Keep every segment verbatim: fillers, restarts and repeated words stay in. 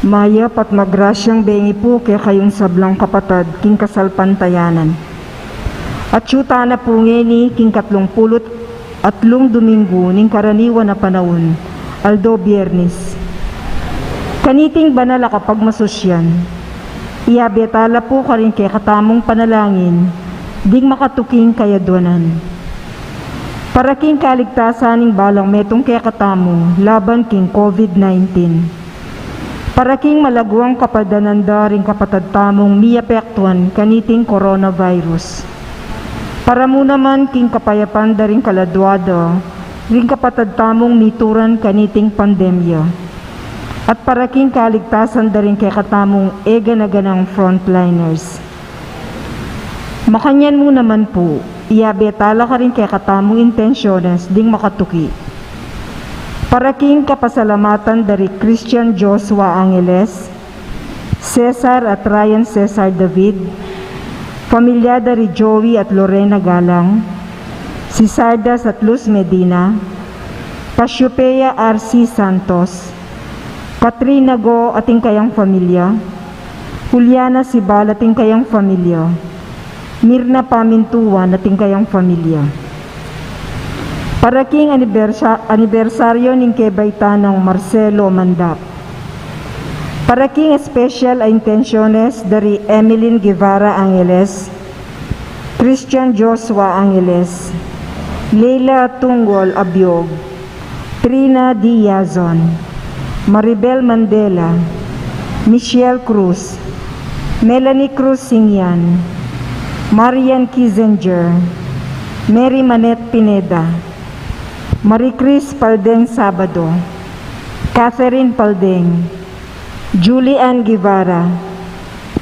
Mayap at magrasyang bengi pu kekayung sablang kapatad king kasalpantayanan. Atyu tana pu ngeni king katlung pulu't atlung Dominggu ning karaniwan a panaun, aldo Biernis. Kaniting banal a kapagmasusyan, iyabe tala pu karing kekatamung panalangin ding makatuking kayadwanan. Para king kaligtasan ning balang metung kekatamu laban king COVID nineteen. Para king malaguang kapadanan da ring kapatad tamung miapektuan kaniting coronavirus. Para mu naman king kapayapan da ring kaladua da ring kapatad tamung mituran kaniting pandemya. At para king kaligtasan da ring kekatamung e gana-ganang frontliners. Makanyan mu naman pu, iyabe tala karing kekatamung intensyones ding makatuki. Para king kapasalamatan da ri Christian Joshua Angeles, Cesar at Ryan Cesar David, pamilya da ri Joey at Lorena Galang, si Sardas at Luz Medina, Pasiopea R C Santos, Katrina Go at ing kayang pamilya, Juliana Sibal at ing kayang pamilya, Mirna Pamintuan at ing kayang pamilya. Para king anibersa-, anibersaryo ning kebaitan nang Marcelo Mandap. Para king special a intensyones da ri Emeline Guevara Angeles, Christian Joshua Angeles, Leila Tunggol Abiog, Trina Diazon, Maribel Mandela, Michelle Cruz, Melanie Cruz Singyan, Marian Kissinger, Mary Manette Pineda, Marie Chris Paldeng Sabado, Catherine Paldeng, Julie Ann Guevara,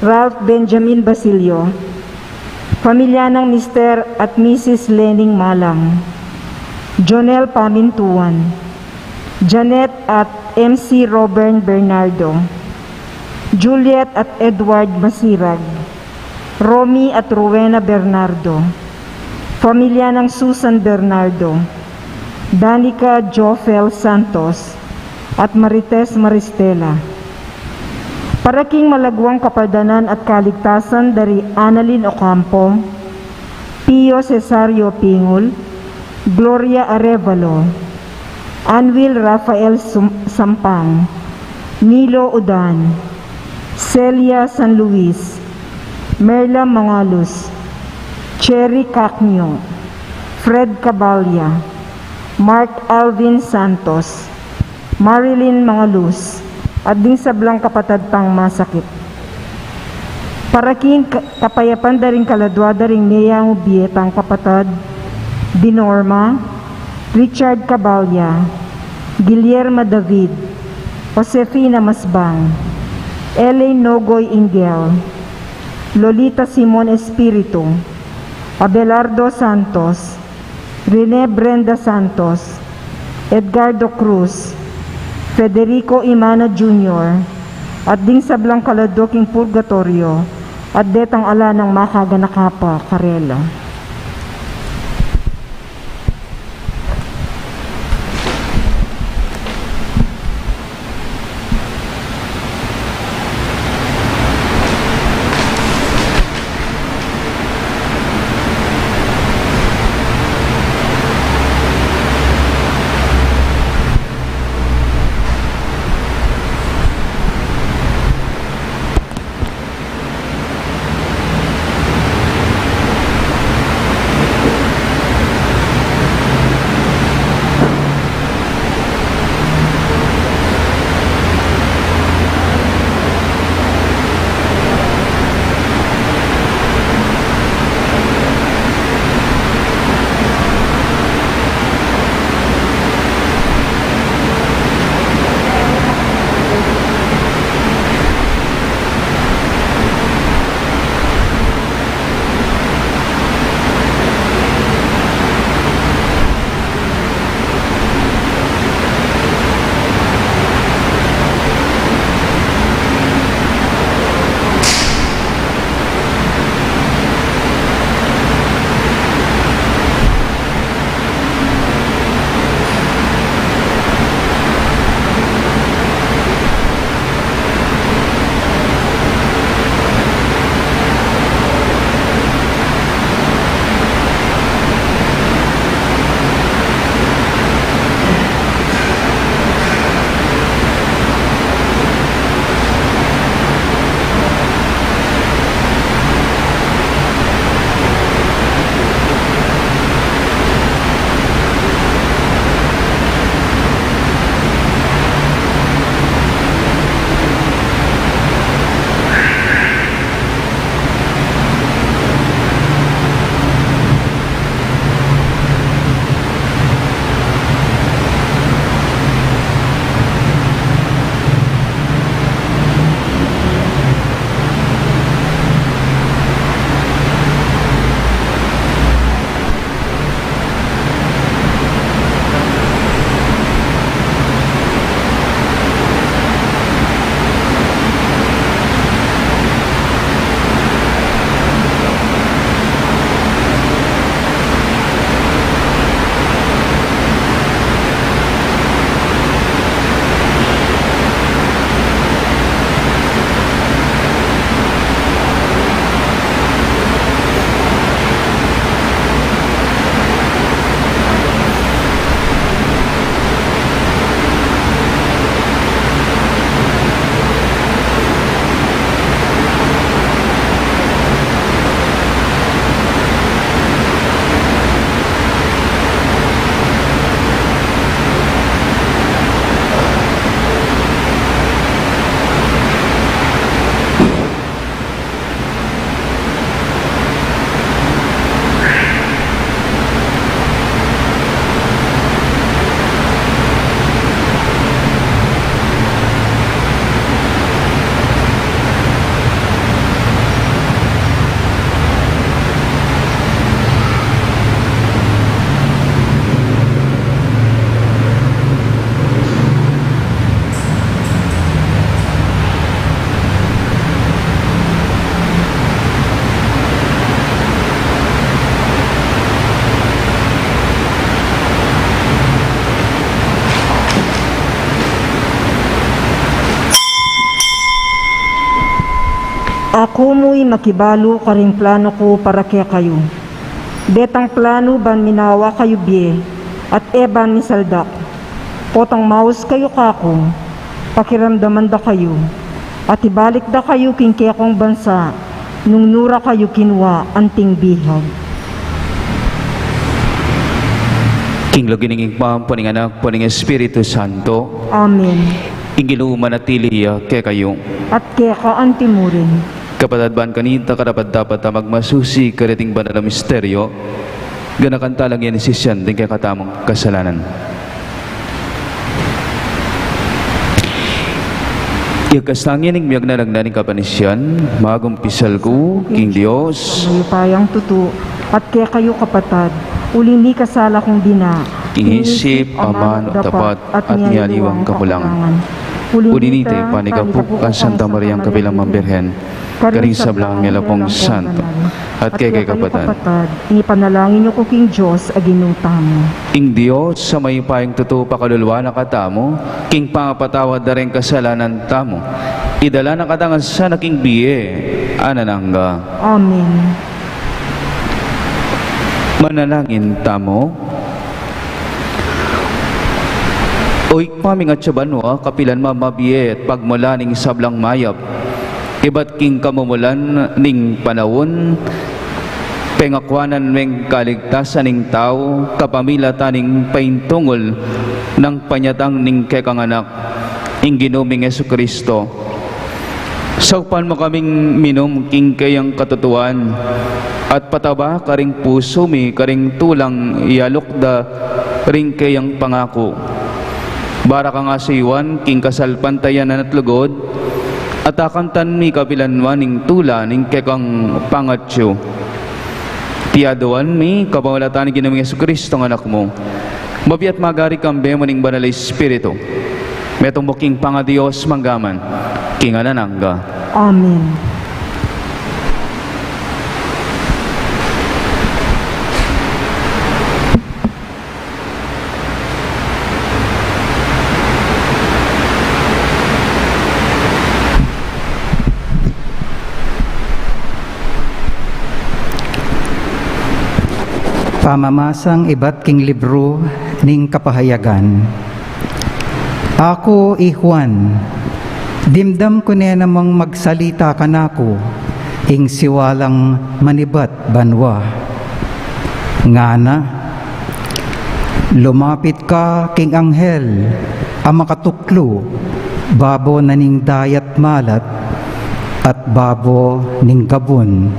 Ralph Benjamin Basilio, pamilya nang Mister at Missus Lening Malang, Jonel Pamintuan, Janet at M C Robert Bernardo, Juliet at Edward Masirag, Romy at Rowena Bernardo, pamilya nang Susan Bernardo, Danica Jofel Santos, at Marites Maristela. Para king malaguang kapadanan at kaligtasan da ri Annalyn Ocampo, Pio Cesario Pingul, Gloria Arevalo, Anwil Rafael Sum-, Sampang, Nilo Udan, Celia San Luis, Merla Mangalus, Cherry Cacño, Fred Cabalya, Mark Alvin Santos, Marilyn Mangalus, at ding sablang kapatad tang masakit. Para king ka-, kapayapan da ring kaladua da ring meyangu bie tang kapatad, Dinorma, Richard Cabalya, Guillerma David, Josefina Masbang, Elaine Nogoy Ingel, Lolita Simon Espiritu, Abelardo Santos, Rene Brenda Santos, Edgardo Cruz, Federico Imano Junior, at ding sablang kaladua king purgatoryo, at detang ala nang makaganaka pa karela. Aku mu i makibalu karing planu ku para kekayu. Detang planu ban minawa kayu bie, at e ban misaldak. Potang maus kayu kaku, pakiramdaman da kayu, at ibalik da kayu king kekong bansa, nung nu ra kayu kinua anting bihag. King lagyu ning Ibpa, ampo ning Anak, ampo ning Espiritu Santo. Amen. Ing Ginu manatili ya kekayu. At keka anti murin. Kapatad, ban kanita karapat-dapat a magmasusi kariting banal a misteryo, ganakan tala ngan sisian ding kekatamung kasalanan. Iyagkas tang ing miyagna-yagna ning kapanisian, magumpisal ku king Dios. Mayupayang tutu, at kekayu kapatad, uling mikasala kung dina, king isip, amanu, dapat, at ning aliwang kakulangan. Uli nita, ipanyawad ku kang Santa Mariang kapilan man Birhen, karing sablang anghel ampong santo, at kekayu kapatad, ipanalangin yu ku king Dios a Ginu tamu. Ing Dios a mayupayang tutu pakaluluan na katamu, king pangapatawad da ring kasalanan tamu, idala na katamu ngan sana king bie alang angga. Amen. Manalangin tamu. O Ibpa ming atsu banua, kapilan man mabie at pagmula ning sablang mayap, ibat king kamumulan ning panaun, pengakuanan meng kaligtasan ning tau kapamilatan ning paintungul nang panyatang ning kekang Anak, ing Ginu ming Jesucristo. Saupan mu kaming minum king keyang katutuan, at pataba karing pusu mi karing tulang iyaluk da ring keyang pangaku. Bara kang asuyuan king kasalpantayanan at lugud, at akamtan mi kapilan man ing tula ning kekang pangatsu. Iti aduan mi kapamilatan ning Ginu ming Jesucristo a Anak mu, mabie at magari kambe mu ning Banal a Espiritu, metung mu king pangaDios mangga man king alang angga. Amen. Pamamasang ibat king libru ning Kapahayagan. Aku i Juan, dimdam ku ne namang magsalita kanaku ing siwalang manibat banua. Ngana, lumapit ka king anghel a makatuklu babo na ning dayat malat at babo ning gabun.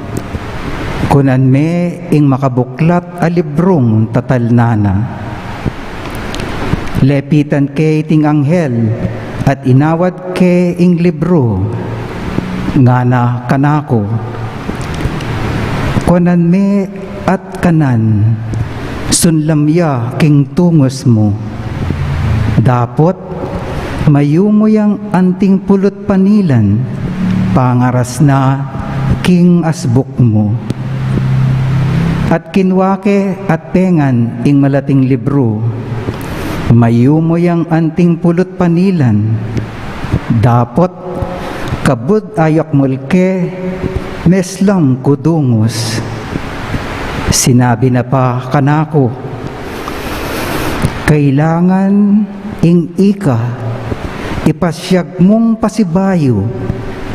Kunan me ing makabuklat a librung tatalnan na. Lepitan ke iting anghel at inawad ke ing libru, ngana kanaku, kunan me at kanan, sunlam ya king tungus mu. Dapot mayumu yang anting pulut panilan, pangaras na king asbuk mu. At kinua ke at pengan ing malating libru. Mayumu yang anting pulut panilan. Dapot kabud ayakmul ke, meslam ku dungus. Sinabi na pa kanaku, kailangan ing ika, ipasiag mung pasibayu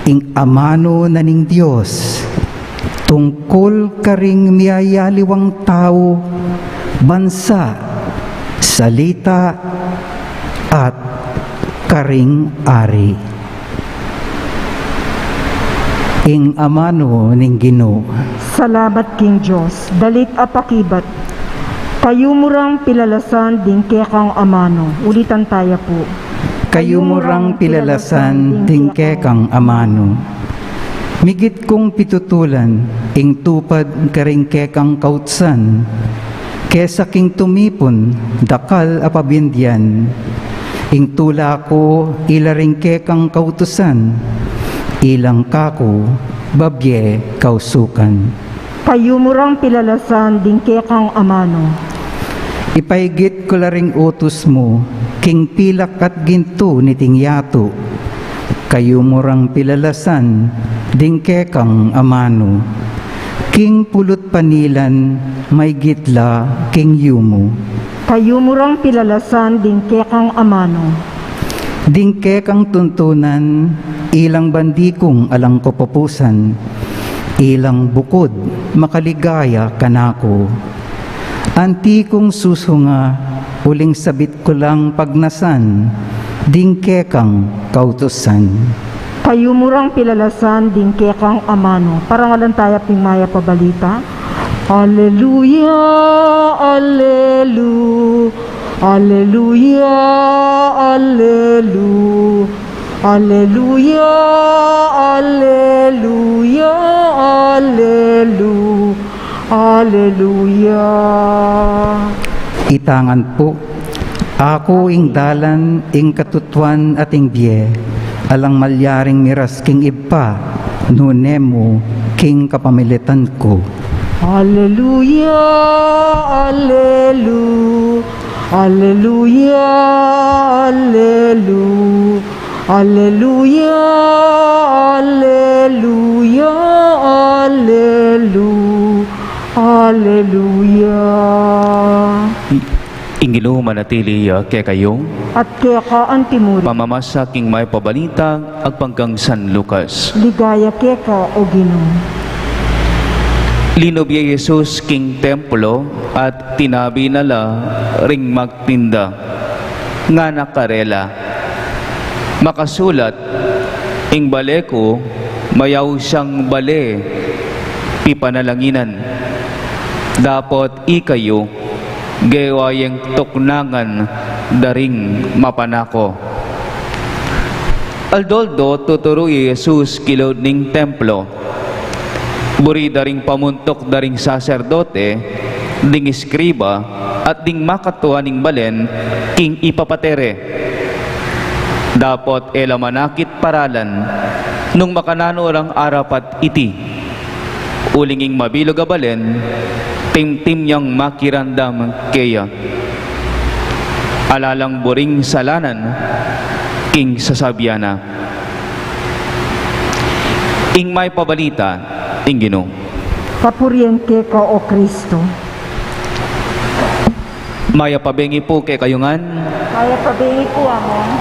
ing amanu na ning Dios tungkul karing miyayaliwang tau, bansa, salita, at karing ari. Ing amanu ning Ginu. Salamat king Dios. Dalit a pakibat. Kayu mu rang pilalasan ding kekang amanu. Ulitan taya pu. Kayu mu rang pilalasan ding kekang amanu. Migit kung pitutulan ing tupad karing kekang kautusan, kesa king tumipun dakal a pabindian. Ing tula ku ila ring kekang kautusan, ilang kaku babie kausukan. Kayu mu rang pilalasan ding kekang amanu. Ipaigit ku la ring utus mu king pilak at gintu niting yatu. Kayu mu rang pilalasan ding kekang amanu, king pulut panilan maygit la king yumu. Kayumu rang pilalasan ding kekang amanu. Ding kekang tuntunan, ilang bandi kung alang kapupusan, ilang bukud makaligaya kanaku. Anti kung susunga, uling sabit ku lang pagnasan ding kekang kautusan. Kayumu rang pilalasan ding kekang amanu. Parangalan taya pin ing Mayap a Balita. Aleluya, alelu-, aleluya, alelu-, aleluya, aleluya, alelu-, aleluya. Ita ngan pu, aku ing dalan, ing katutuan at ing bie, alang malyaring miras king Ibpa, nune mu king kapamilatan ku. Aleluya, alelu-, aleluya, alelu-, aleluya, aleluya, alelu-, aleluya. Ing Ginu manatili ya kekayu. At keka antimurin. Pamamasa king Mayap a Balita agpang kang San Lucas. Ligaya keka, o Ginu. Linub ya i Jesus king templo at tinabi na la ring magtinda. Ngana karela, makasulat, ing bale ku, mayaus yang bale pipanalanginan. Dapot ikayu, gewa yeng tuknangan da ring mapanako. Aldo-aldo tuturu i Jesus kilud ning templo. Buri da ring pamuntuk da ring saserdote, ding eskriba, at ding makatua ning balen king ipapate re. Dapot e la manakit paralan nung makananu rang arapat iti. Uling ing mabilug a balen, timtim yang makiramdam keya. Ala lang buring salanan king sasabian na. Ing Mayap a Balita ning Ginu. Kapurian keka, o Kristo. Mayap a bengi pu kekayu ngan. Mayap a bengi pu, Among.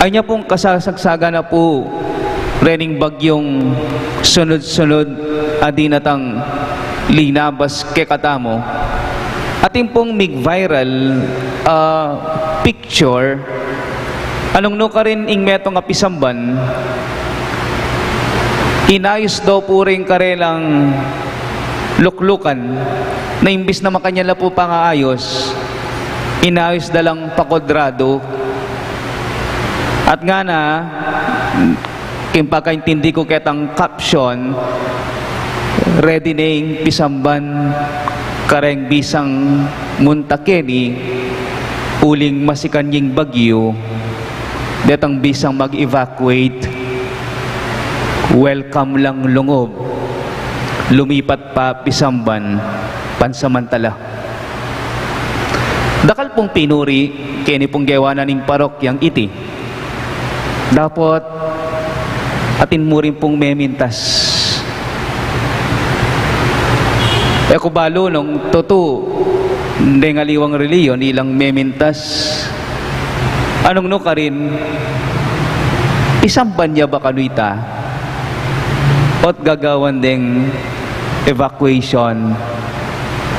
Anya pung kasasagsagan na pu rening bagyung sunud-sunud a dinatang linabas kekatamu. Atin pung mig-viral, ah, picture, anung nukarin ing metung a pisamban, inayus da pu ring karelang luklukan, na imbis na makanyan la pu pangaayus, inayus da lang pakuadradu. At ngana, king pakaintindi ku ketang caption, ready ne ing pisamban kareng bisang munta keni, uling masikan yeng bagyu, detang bisang mag-evacuate, welcome lang lungub, lumipat pa pisamban pansamantala. Dakal pung pinuri keni pung gewa na ning parokyang iti. Dapot atin mu rin pung memintas. E ku balu nung tutu deng aliwang relihiyon ilang memintas. Anung nukarin, isamban ya ba kanu ita? Ot gagawan deng evacuation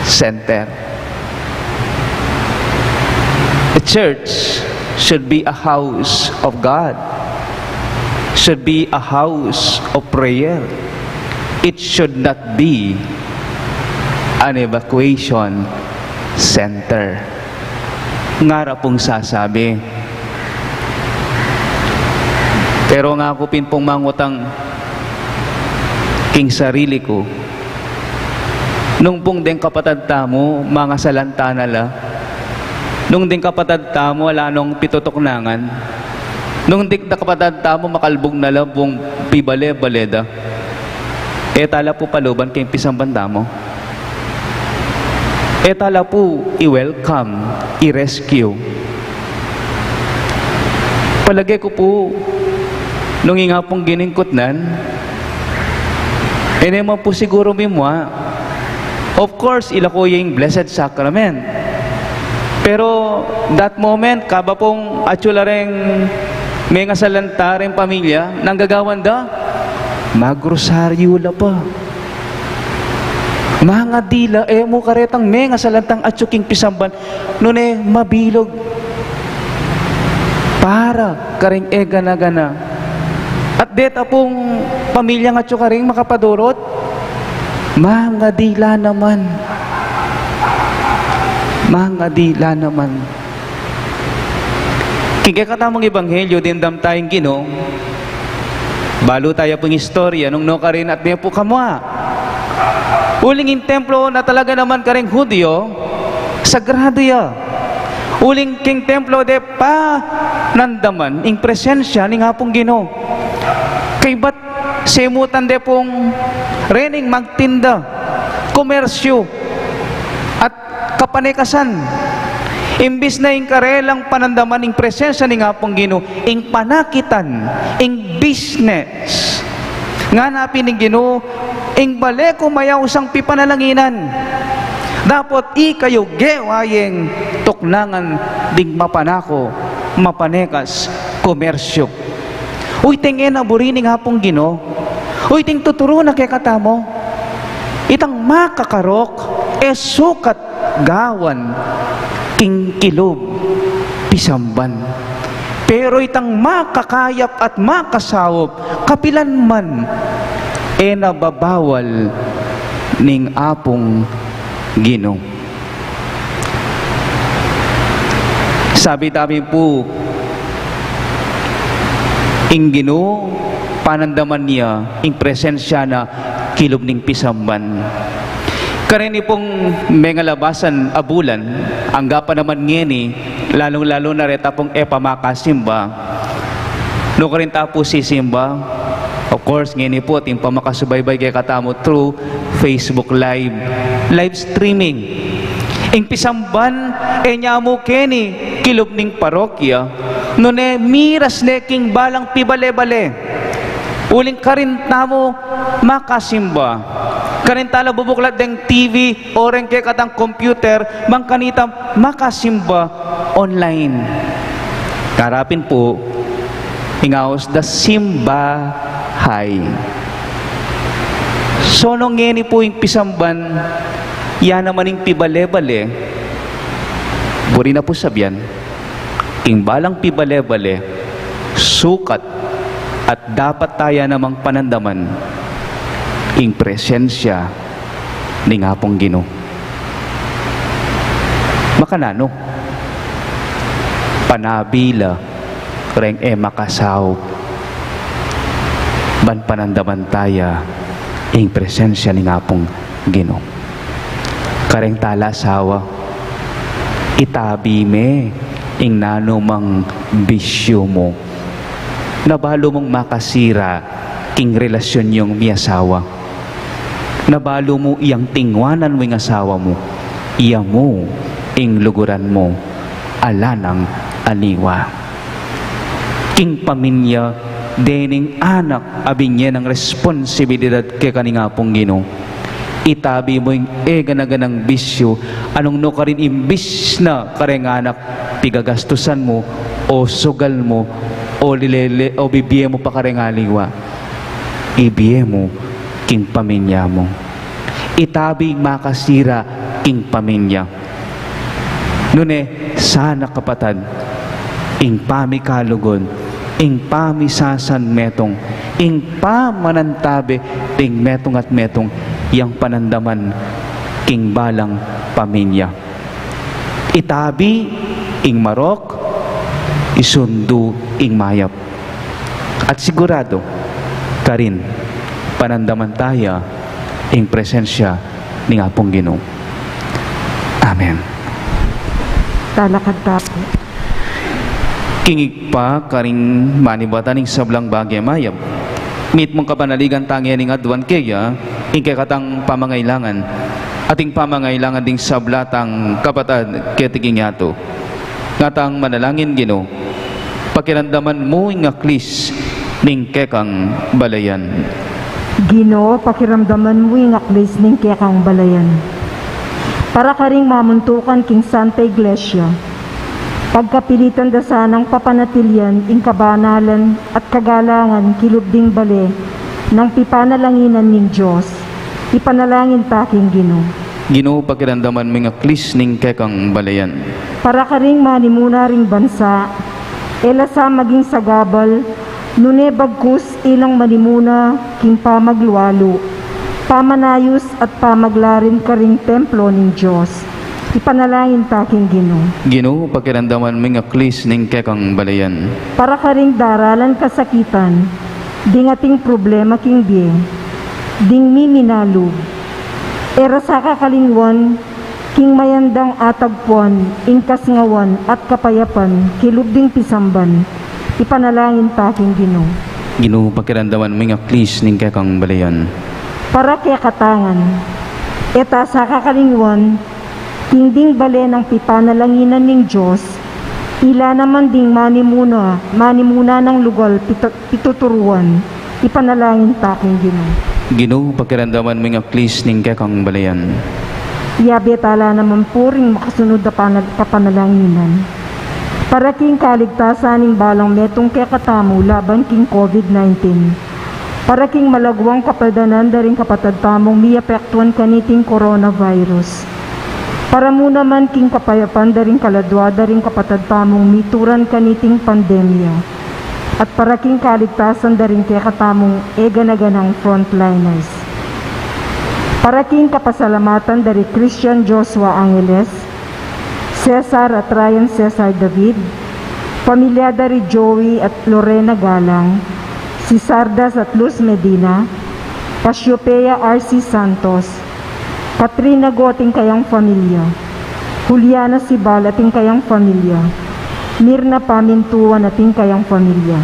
center. The church should be a house of God, should be a house of prayer. It should not be an evacuation center. Ngara pung sasabi. Pero ngaku pin pung mangutang king sarili ku, nung pung deng kapatad tamu, mangasalanta na la, nung deng kapatad tamu, ala nung pitutuknangan, nung deng kapatad tamu, makalbug na la pung pibale-bale da, e ta la pu paluban keng pisamban tamu. E ta la pu i-welcome, i-rescue. Palage ku pu, Nung ing Apung Ginu ing kutnan, e ne man pu siguru mimua. Of course, ila ko ya ing Blessed Sacrament. Pero that moment, kaba pung atyu la reng mengasalanta reng pamilya, nung gagawan da, magrosaryu la pa. Mangadi la, e mu karetang mengasalantang atyu king pisamban, nune mabilug para kareng e gana-gana. At deta pung pamilyang atyu karing makapadurut, mangadi la naman. Mangadi la naman. King kekatamung ebanghelyo, dimdam taya ing Ginu, balu taya pung istorya, nung nukarin at ne pu kamua. Uling ing templo na talaga naman kareng Hudiyu, sagradu ya. Uling king templo de panandaman ing presensya ning Apung Ginu. Kaybat semutan de pung rening magtinda, komersyu, at kapanekasan. Imbis na ing karelang panandaman ing presensya ning Apung Ginu, ing panakitan, ing business. Ngana pin ning Ginu, ing bale ku mayaus a pipanalanginan. Dapot ikayu gewa yeng tuknangan ding mapanaku, mapanekas, komersyu. Uy, iting e na buri ning Apung Ginu. Uy, iting tuturu na kekatamu. Itang makakarok, e sukat gawan king kilub pisamban. Pero itang makakayap at makasaup, kapilan man, e na babawal ning Apung Ginu. Sabi tamu pu, ing Ginu, panandaman ya ing presensya na kilub ning pisamban. Kareni pung mengalabasan a bulan, angga pa naman ngeni, lalung-lalu na reta pung e pa makasimba. Nukarin ta pu sisimba? Of course, ngeni pu, atin pamakasubaybay kekatamu through Facebook Live, live streaming. Ing pisamban, e ne mu keni kilub ning parokya, nune miras ne king balang pibale-bale. Uling karin tamu makasimba. Karin tala bubuklat deng T V o reng kekatang computer, bang kanita makasimba online. Karapin pu, ing aus da simbahay. So nung ngeni pu ing pisamban, ya naman ing pibale-bale, buri na pu sabian, ing balang pibale-bale, sukat at dapat taya namang panandaman ing presensya ning Apung Ginu. Makananu? Panabi la reng e makasaup ban panandaman taya ing presensya ning Apung Ginu. Kareng tala asawa, itabi me ing nanumang bisyu mu. Nabalu mung makasira king relasyun yung miasawa. Nabalu mu iyang tingwanan mu ing asawa mu, iya mu ing luguran mu, ala nang aliwa. King paminya, dening anak a binye nang responsibilidad keka ning Apung Ginu. Itabi mu ing e gana-ganang bisyu, a nung nukarin imbis na kareng anak pigagastusan mu, o sugal mu, o lilele, o bibie mu pa kareng aliwa. Ibie mu king paminya mu. Itabi ing makasira king paminya. Nune, sana kapatad, ing pamikalugud, ing pamisasanmetung, ing pamanantabe ding metung at metung, yang panandaman king balang paminya. Itabi ing marok, isundu ing mayap. At sigurado, karin, panandaman taya ing presensya ning Apung Ginu. Amen. Talakad ta. King Ibpa, karing manibatan ning sablang bage mayap, mitmung kapanaligan ta ngening aduan keya ing kekatang pamangailangan, at ing pamangailangan ding sabla tang kapatad keti king yatu. Ngatang manalangin, Ginu, pakiramdaman mu ing aklis ning kekang balayan. Ginu, pakiramdaman mu ing aklis ning kekang balayan. Para karing mamuntukan king Santa Iglesia, pagkapilitan da sanang papanatilian ing kabanalan at kagalangan kilub ding bale nang pipanalanginan ning Dios, ipanalangin ta king Ginu. Ginu, pakiramdaman mu ing aklis ning kekang balayan. Para karing manimuna ring bansa, e la sa maging sagabal, nune bagkus ilang manimuna king pamaglualu, pamanayus at pamaglarin karing templo ning Dios. Ipanalangin ta king Ginu. Ginu, pakiramdaman mu ing aklis ning kekang balayan. Para karing daralan kasakitan, ding ating problema king bie, ding miminalug, e ra sa kakalingwan king mayandang atagpuan ing kasngawan at kapayapan kilub ding pisamban, ipanalangin ta king Ginu. Ginu, pakiramdaman mu ing aklis ning kekang balayan. Para kekatang, e ta sa kakalingwan king ding bale nang pipanalanginan ning Dios, ila naman ding manimuna, manimuna nang lugal pita- pituturuan, ipanalangin ta king Ginu. Ginu, pakiramdaman mu ing aklis ning kekang balayan. Yabe ta la naman pu ring makasunud a panal- kapanalanginan. Para king kaligtasan ning balang metung kekatamu laban king COVID nineteen. Para king malagwang kapadanan da ring kapatad tamung miapektuan kaniting coronavirus. Para mu naman king kapayapan da ring kaladua da ring kapatad tamung mituran kaniting pandemya. At para king kaligtasan da ring kekatamung e gana-ganang frontliners. Para king kapasalamatan da ri Christian Joshua Angeles, Cesar at Ryan Cesar David, pamilya da ri Joey at Lorena Galang, si Sardas at Luz Medina, Cassiopeia R C Santos, Katrina Go at ing kayang pamilya, Juliana Sibal at ing kayang pamilya, Mirna Pamintuan at ing kayang pamilya.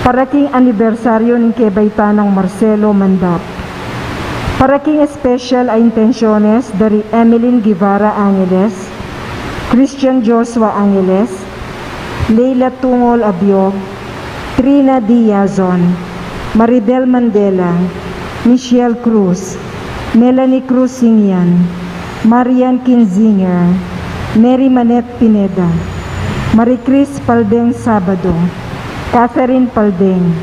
Para king anibersaryo ning kebaitan nang Marcelo Mandap. Para king special a intensyones da ri Emeline Guevara Angeles, Christian Joshua Angeles, Leila Tungol Abiog, Trina Diazon, Maribel Mandela, Michelle Cruz, Melanie Cruz Singian, Marian Kinzinger, Mary Manette Pineda, Marie Chris Paldeng Sabado, Catherine Paldeng,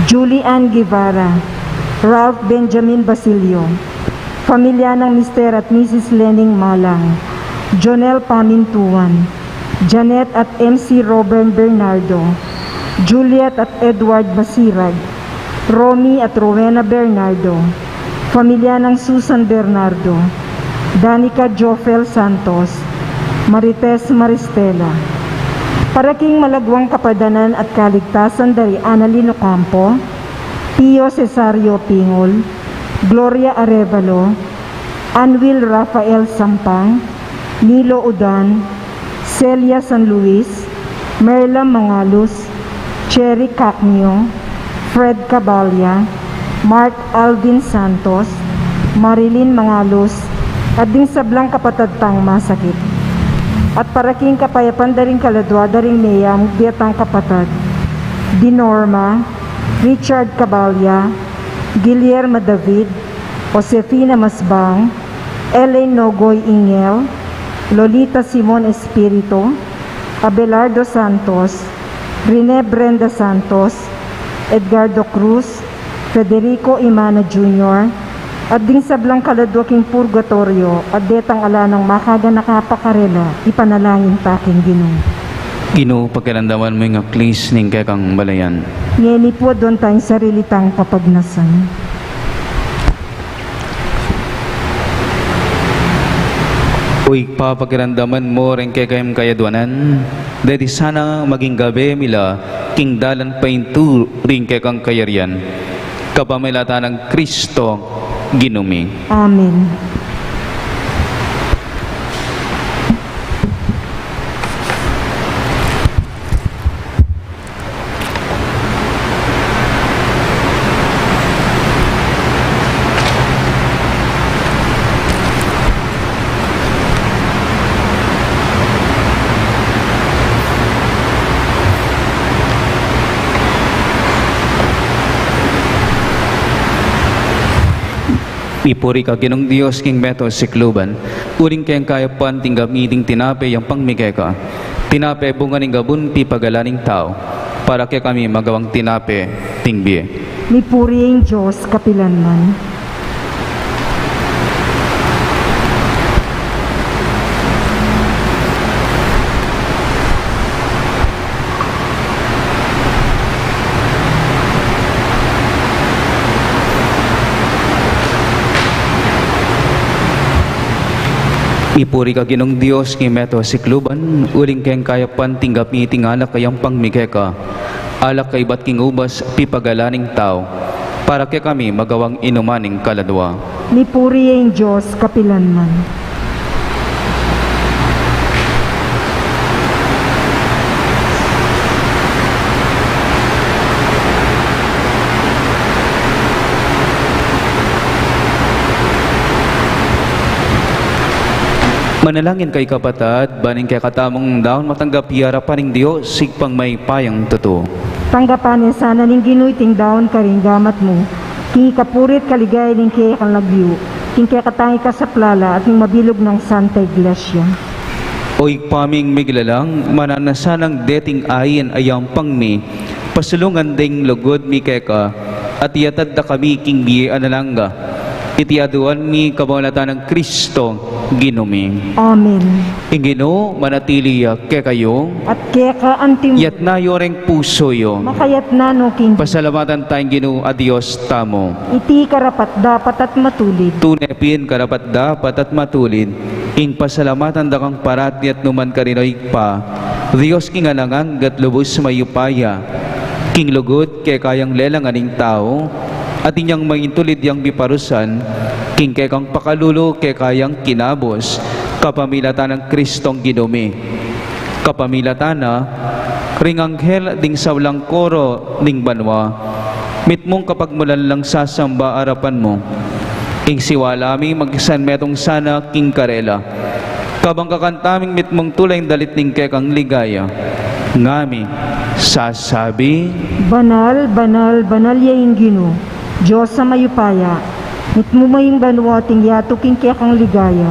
Julie Ann Guevara, Ralph Benjamin Basilio, pamilya nang Mister at Missus Lening Malang, Jonel Pamintuan, Janet at M C Robert Bernardo, Juliet at Edward Basirag, Romy at Rowena Bernardo, pamilya nang Susan Bernardo, Danica Jofel Santos, Marites Maristela. Para king malagwang kapadanan at kaligtasan da ri Annalyn Ocampo, Pio Cesario Pingol, Gloria Arevalo, Anwil Rafael Sampang, Nilo Udan, Celia San Luis, Merla Mangalus, Cherry Cacnio, Fred Cabalia, Mark Alvin Santos, Marilyn Mangalus, at ding sablang kapatad tang masakit. At para king kapayapan da ring kaladua da ring meyamut tang kapatad, di Norma, Richard Cabalia, Guillermo David, Josefina Masbang, Ellen Nogoy Ingel, Lolita Simon Espiritu, Abelardo Santos, Rene Brenda Santos, Edgardo Cruz, Federico Imana Junior, at ding sablang kaladua king purgatoryo, at detang ala nang makaganaka pa karela, ipanalangin ta king Ginu. Ginu, pakiramdaman mu ing aklis ning kekang balayan. Ngeni pu, aduan tang sarili tang papagnasan. O Ibpa, pakiramdaman mu ring kekayung kayaduanan, deti sana maging gabe mi la king dalan paintu ring kekang kayarian. Kapamilatan nang Kristo, Ginu mi. Amen. Mipuri ka Ginung Dios king meto sikluban, uling keng kayapan tinggap mi iting tinape yang pangmi keka. Tinape bunga ning gabun pipagalan ning tau, para kekami magawang tinape ning bie. Mipuri ing Dios kapilanman. Mipuri ka Ginung Dios king meto sikluban, uling keng kayapan tinggap mi iting alak a yang pangmi keka. Alak a ibat king ubas pipagalan ning tau, para kekami magawang inuman ning kaladua. Mipuri ing Dios kapilanman. Manalangin kayu kapatad, ban ing kekatamung daun matanggap ya arapan ning Dios Ibpang mayupayang tutu. Tanggapan na sana ning Ginu iting daun karing gamat mu, king ikapuri at kaligayan ning kekang lagyu, king kekatang ikasaplala at ning mabilug nang Santa Iglesia. O Ibpa ming miglalang, mananu na sanang deting ain a yang pangmi, pasulungan deng lugud mi keka, at iyatad da kami king bie alang angga. Iti aduan mi kapamilatan nang Kristo, Ginu mi. Amen. Ing Ginu manatili ya kekayu. At keka antimu. Iyatas yu reng pusu yu. Makayatas no king. Pasalamatan taya ing Ginu a Dios tamu. Iti karapat-dapat at matulid. Tune pin karapat-dapat at matulid ing pasalamatan da kang parati at nukarin man, o Ibpa, Dios king alang angga at lubus mayupaya. King lugud keka yang lelangan ing tau, at inyang mangintulid yang miparusan, king kekang pakalulu keka yang kinabus, kapamilatan nang Kristong Ginu mi. Kapamilatan na, ring anghel ding sablang koro ning banua, mitmung kapagmulan lang sasamba arapan mu. Ing siwala mi magsanmetung sana king karela. Kabang kakanta ming mitmung tula ing dalit ning kekang ligaya. Ngami sasabi. Banal, banal, banal ya ing Ginu, Dios a mayupaya. Mitmu me ing banua at ing yatu king kekang ligaya.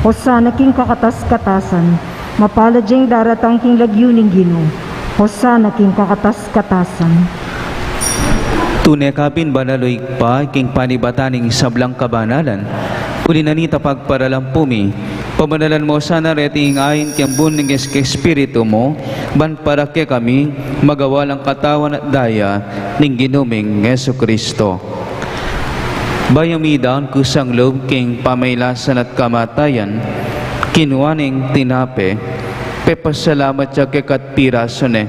Hosana king kakatas-katasan. Mapalad ya ing daratang king lagyu ning Ginu. Hosana king kakatas-katasan. Tune ka pin banal, o Ibpa, king panibatan ning sablang kabanalan. Uli na nita pagparalampu mi, pabanalan mu sana reti ing ain king ambun ning es-, Espiritu mu, ban para kekami magawa lang katawan at daya ning Ginu ming Jesucristo. Bayu mi daun kusang lub king pamailasan at kamatayan, kinua neng tinape, pepasalamat ya keka at pirasu ne,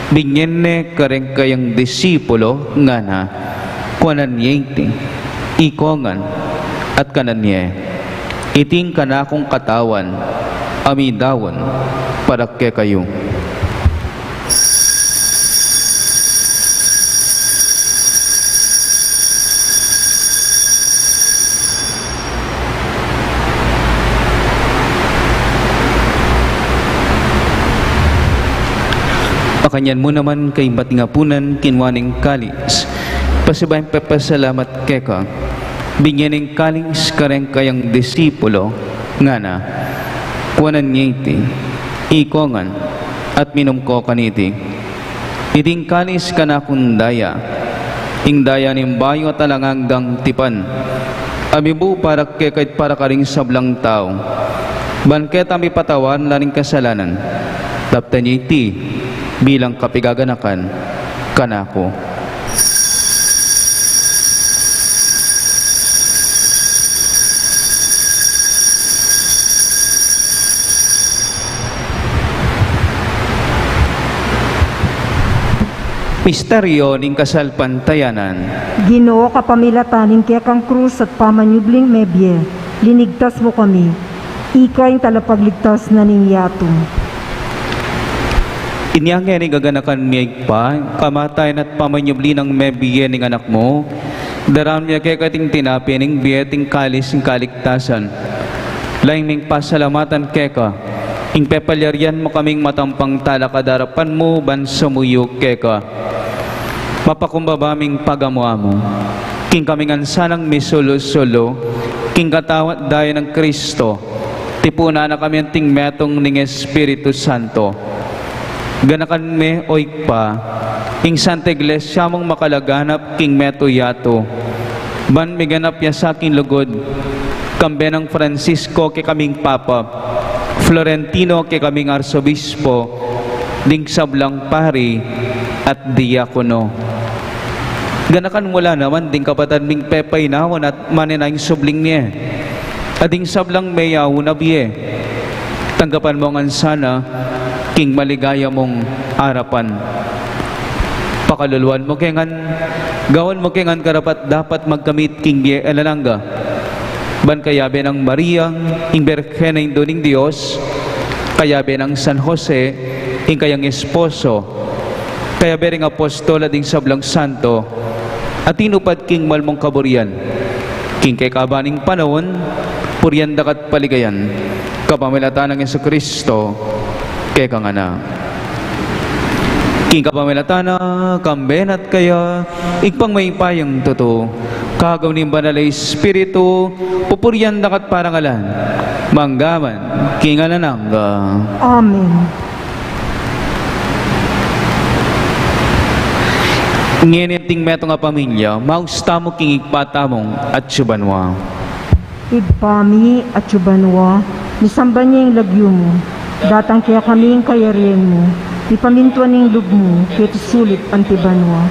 binye ne kareng kayang disipulo, ngana, kuanan ye iti, ikong ngan, at kanan ye, iti ing kanakung katawan, a midaun para kekayu. Makanyan mu naman kaybat ning apunan, kinua neng kalis, pasibayu yang pepasalamat keka, binye neng kalis kareng kayang disipulo, ngana, kuanan ye iti, ikong ngan, at minum ko kaniti. Iti ing kalis kanakung daya, ing daya ning bayu at alang anggang tipan, a mibu para keka at para karing sablang tau, ban keta mipatawad la ning kasalanan. Daptan ye iti bilang kapigaganakan kanaku. Misteryo ning kasalpantayanan. Ginu, kapamilatan ning kekang krus at pamanyubling mebie, linigtas mu kami. Ika ing talapagligtas na ning yatu. Inya ngeni gaganakan mi, Ibpa, ing kamatayan at pamanyubli nang mebie ning Anak mu, daraun mi keka iting tinape ning bie at ing kalis ning kaligtasan. Lalu ming pasalamatan keka ing pepalyarian mu kaming matampang talakad king arapan mu ban sumuyu keka. Mapakumbaba ming pagamu-amu King kami ngan sanang misulu-sulu king katawan at daya nang Kristo, tipunan na kami anting metung ning Espiritu Santo. Ganakan me, o Ibpa, ing Santa Iglesia mung makalaganap king metung yatu, ban miganap ya sa king lugud, kambe nang Francisco kekaming Papa, Florentino kekaming Arsobispo, ding sablang pari at diakono. Ganakan mu la naman ding kapatad ming pepainawan at manenaya ing subling mie, at ding sablang meyaun a bie. Tanggapan mu ngan sana king maligaya mung arapan. Pakaluluan mu ke ngan, gawan mu ke ngan karapat-dapat magkamit king bie alang angga. Ban kayabe nang Maria, ing Birhen a Indu ning Dios, kayabe nang San Jose, ing kayang esposo, kayabe ring apostol at ding sablang santo a tinupad king mal mung kaburian, king kekaban ning panaun, purian da ka at paligayan, kapamilatan nang Jesucristo, keka ngan a. King kapamilatan na, kambe na at kaya, Ibpang mayupayang tutu, kagum ning Banal a Espiritu, pupurian da ka at parangalan, mangga man king alang angga. Amen. Ngeni anting metung a pamilya, maus tamu king Ibpa tamung atsu banua. Ibpa mi, atsu banua, misamban ya ing lagyu mu, datang kekami ing kayarian mu, mipamintuan ing lub mu, keti sulip anti banua.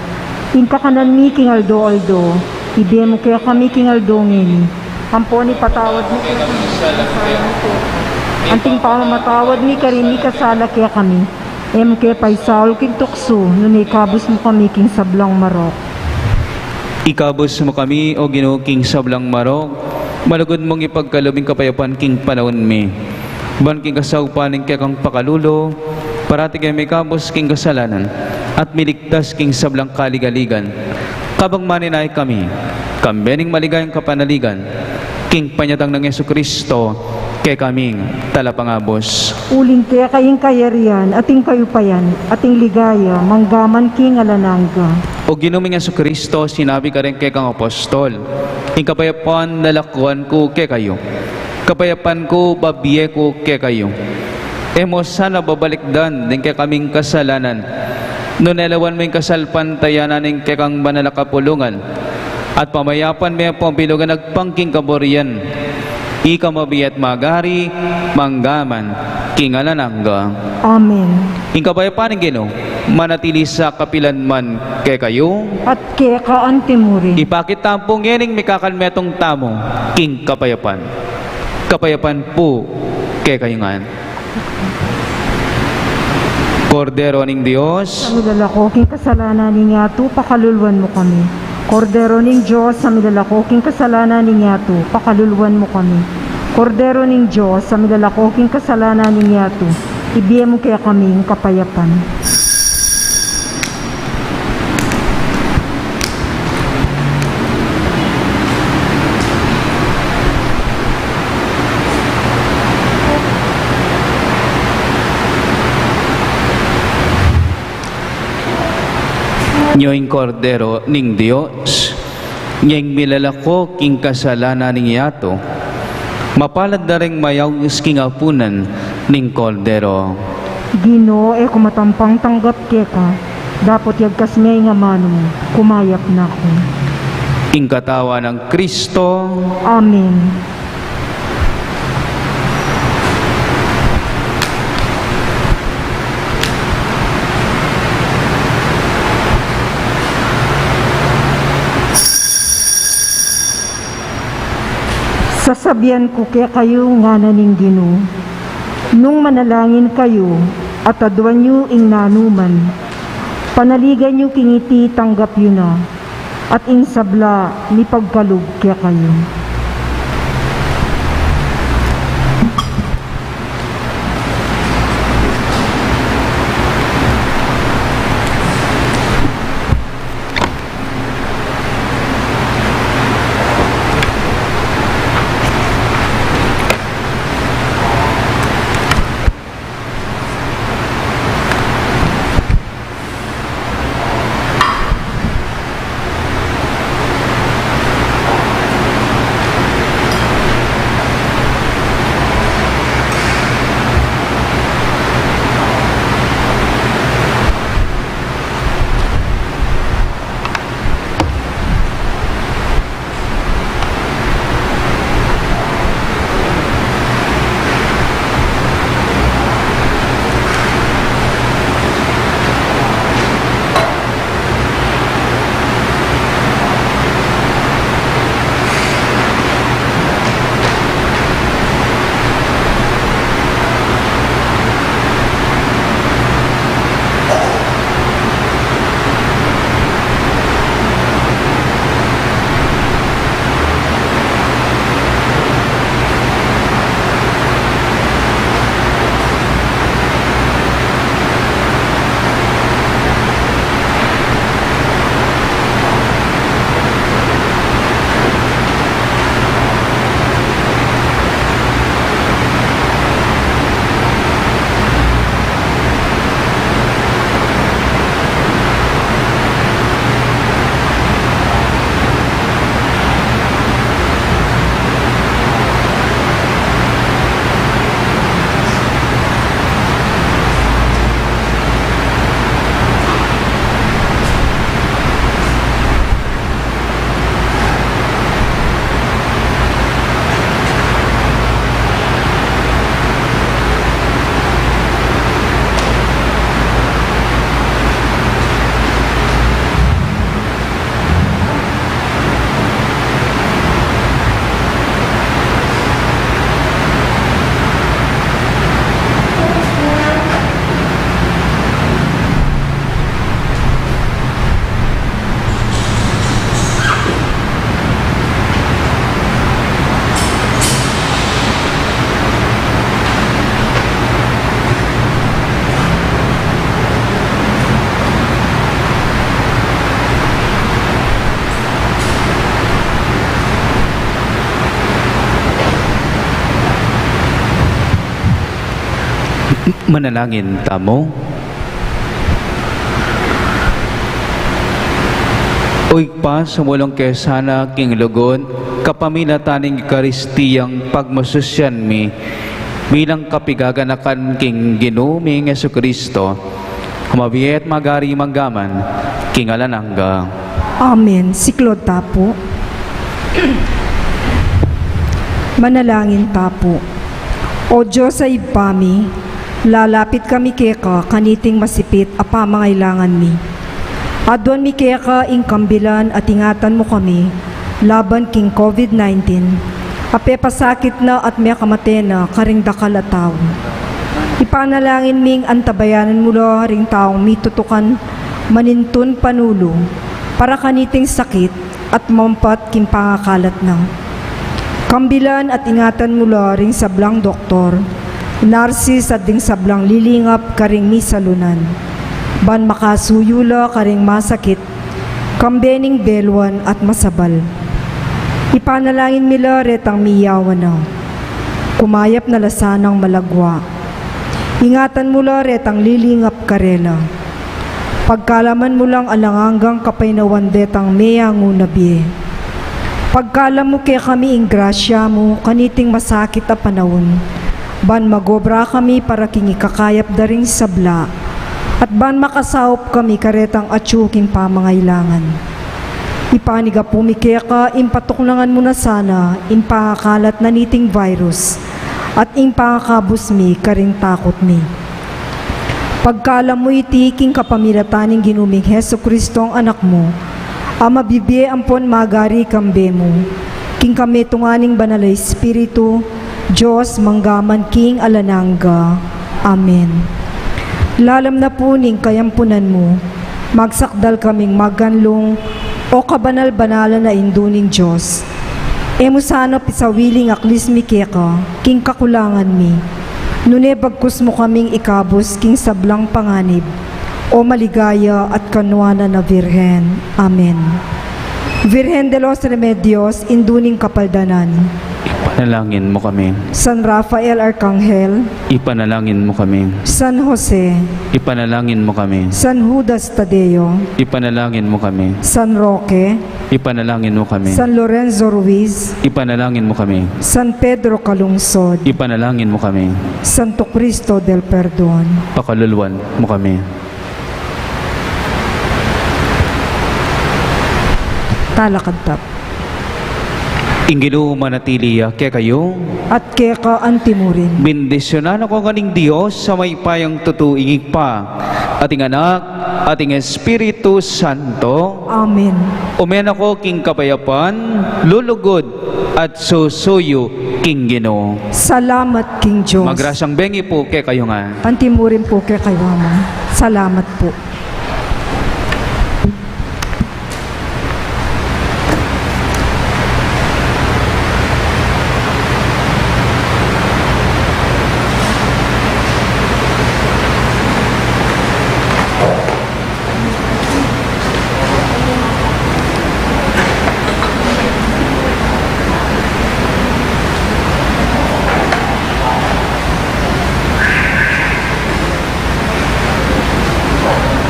Ing kakanan mi king aldo-aldo, ibie mu kekami king aldo ngeni. Ampon ipatawad mu kekami ing sala mi, anting pamamatawad mi karing mikasala kekami. E mu ke paisaul king tuksu, nune ikabus mu kami king sablang marok. Ikabus mu kami, O Ginu, king sablang marok, malugud mung ipagkalub ing kapayapan king panaun mi. Ban king kasaupan ning kekang pakalulu, parati kami mikabus king kasalanan, at miligtas king sablang kaligaligan. Kabang manenaya kami, kambe ning maligayang kapanaligan, king panyatang nang Jesucristo, kekaming talapangabus. Uling keka ing kayarian, at ing kayupayan, at ing ligaya, mangga man king alang angga. O Ginu ming Jesucristo, sinabi mu karing kekang apostol, ing kapayapan lalakuan ku kekayu, kapayapan ku babie ku kekayu. E mu sana babalikdan ding kekaming kasalanan, nune lawan mu ing kasalpantayanan ning kekang banal a kapulungan, at pamayapan me at pambilug a agpang king kaburian. Ika mabie at magari, mangga man king alang angga. Amen. Ing kapayapan ning Ginu manatili sa kapilan man kekayu. At keka anti murin. Ipakit tamu pu ngening mikakanmetung tamu king kapayapan. Kapayapan pu kekayu ngan. Kordero ning Dios, a milalako king kasalanan ning yatu, pakaluluan mu kami. Kordero ning Dios, a milalako king kasalanan ning yatu, pakaluluan mu kami. Kordero ning Dios, a milalako king kasalanan ning yatu, ibie mu kekami ing kapayapan. Nyo ing Kordero ning Dios, nyo ing milalako king kasalanan ning yatu. Mapalad da ring mayaus king apunan ning Kordero. Ginu, e ku matampang tanggap keka, dapot yagkas me ing amanu mu, kumayap na ku. Ing katawan nang Kristo. Amen. Sasabian ku kekayu, ngana ning Ginu, nung manalangin kayu at aduan yu ing nanuman, panaligan yu king iti, tanggap yu na, at ing sabla mipagkalub kekayu. Manalangin tamu. O Ibpa, sumulung ke sana king lugud, kapamilatan ning Ekaristiyang pagmasusian mi, bilang kapigaganakan king Ginu ming Jesucristo, a mabie at magari mangga man king alang angga. Amen. Siklaud ta pu. Manalangin ta pu. O Dios a Ibpa mi, lalapit kami keka kaniting masipit a pamangailangan mi. Aduan mi keka ing kambilan at ingatan mu kami laban king COVID nineteen, a pepasakit na at mekamate na karing dakal a tau. Ipanalangin ming antabayanan mu la ring taung mitutukan manintun panulu para kaniting sakit at mampat king pangakalat na. Kambilan at ingatan mu la ring sablang doktor, narsis at ding sablang lilingap karing misalunan, ban makasuyu la karing masakit, kambe ning beluan at masabal. Ipanalangin mi la retang miyawan na. Kumayap na la sanang malagwa. Ingatan mu la retang lilingap karela. Pagkaluban mu lang alang anggang kapaynawan detang meyangu na bie. Pagkalub mu kekami ing grasya mu kaniting masakit a panaun, ban magobra kami para king ikakayap da ring sabla, at ban makasaup kami karetang atyu king pamangailangan. Ipanyawad mi keka ing patuknangan mu na sana ing pangakalat na niting virus, at ing pangakabus mi karing takut mi. Pagkalub mu iti king kapamilatan ning Ginu ming Jesucristo a Anak mu, a mabibie ampon magari kambe mu, king kamitungan ning Banal a Espiritu, Dios, mangga man king alang angga. Amen. Lalam na pu ning kayampunan mu, magsakdal kaming magkanlung, O kabanal-banalan a Indu ning Dios. E mu sana pisawili ing aklis mi keka king kakulangan mi, nune bagkus mu kaming ikabus king sablang panganib, O maligaya at kanuanan a Virgen. Amen. Virgen de los Remedios, Indu ning Kapaldanan. Ipanalangin mu kami. San Rafael Arkanghel. Ipanalangin mu kami. San Jose. Ipanalangin mu kami. San Judas Tadeo. Ipanalangin mu kami. San Roque. Ipanalangin mu kami. San Lorenzo Ruiz. Ipanalangin mu kami. San Pedro Calungsod. Ipanalangin mu kami. Santo Cristo del Perdon. Pakaluluan mu kami. Talakad ta pu. Ing Ginu manatili ya kekayu. At keka antimurin. Bendisyunan na kayu ning Dios a mayupayang tutu, ing Ibpa, at ing Anak, at ing Espiritu Santo. Amen. Ume na kayu king kapayapan, lulugud, at susuyu king Ginu. Salamat king Dios. Magrasyang bengi pu kekayu ngan. Antimurin pu kekayu ngan. Salamat pu.